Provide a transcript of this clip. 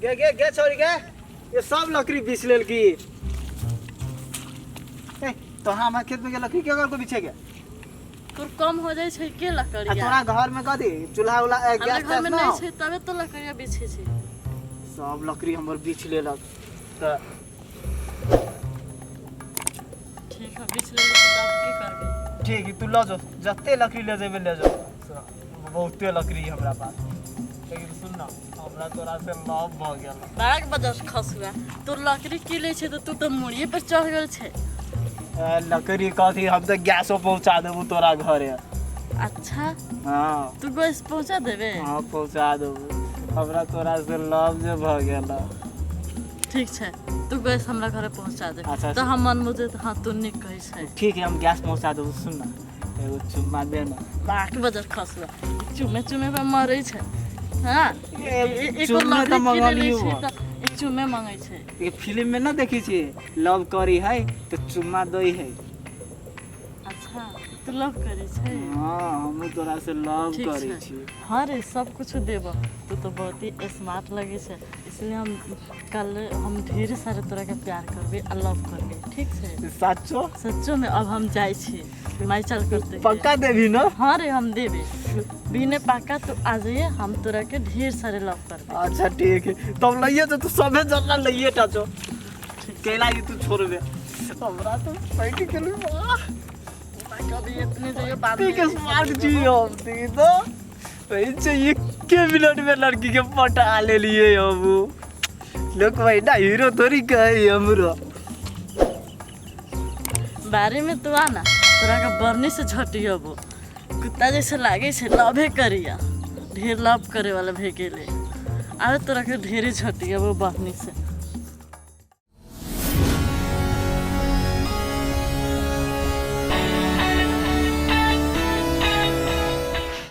गे गे गे छोरी गे, ये सब लकड़ी बीछ लेल की। ए तो हमार खेत में के लकड़ी के को बिछे के? तोर कम हो जाइ छै के आ लकड़िया? तोरा घर में कथी चूल्हा उल्हा हमरा गैस घर तैस में ना नहीं हो? छै तबे तो लकड़िया बिछे छै। सब लकड़ी हमर बीछ लेलक तऽ। ठीक है, बिछ लेली तऽ आब की करबै? ठीक है, तू लऽ जो, जते लकड़ी ले जेबे ले जो, बहुते लकड़ी है हमरा पास। लेकिन सुन ना, हमरा तोरा से लव भऽ गेल। बाग बदस खसुआ, तोर लकड़ी की लै छै तऽ तू तऽ मुड़िए पर चढ़ गेल छै। लकड़ी कथी, हम तऽ गैसो पहुँचा देबू तोरा घरे। अच्छा? हाँ। तू गैस पहुँचा देबे? हाँ, पहुँचा देबू, हमरा तोरा से लव जे भऽ गेल। ठीक छै, तू गैस हमरा घरे पहुँचा दे। अच्छा, तऽ हम मन मुझे हाँ, तू नीक कहै छै। ठीक है, हम गैस पहुँचा देबू। सुन ना, एगो चुम्मा दे ना। बाग बदस खसुआ, चुमे चुमे पर मरै छै। हाँ, एको चुम्मे तऽ लकड़ी की लै मंगलियौ छै हँ। तऽ ई चुमे मंगै छै। ये फिल्म में ना देखी छी, लव करी है तो चुम्मा दै है। अच्छा, तू लव करै छै? हाँ, हमहूँ तोरा से लव ठीक करै छै। छी। हाँ रे, सब कुछ देब। तू तो बहुत ही स्मार्ट लगे छै, इसलिए हम कल हम ढेर सारे तोरा के प्यार करबे आ लव करबे, ठीक छै? साचो? सच्चो में। अब हम जाइ छी, माई चल करते। पक्का देबी ना? हाँ रे, हम देबे बिने पक्का। तू आ जाइए, हम तोरा के ढेर सारे लव करबे। अच्छा ठीक है, तब लइए तो तू सभे जल्ला लइए टा जो केला ई तू छोड़बे हमरा तो पैट गेलू। वाह! कभी इतने जाइए बाद में। ठीक है, स्मार्ट जी हम ठीक तो वही एके मिनट में लड़की के पटा ले लिए। हम लोग वही ना हीरो थोड़ी कहे हमरो। बारे में तू आना, तोरा के बरनी से झटियबो। कुत्ता जैसे लागे छै, लभे करिया, ढेर लव करे वाला भे गेले। आवे, तोरा के ढेरे झटियबो बरनी से।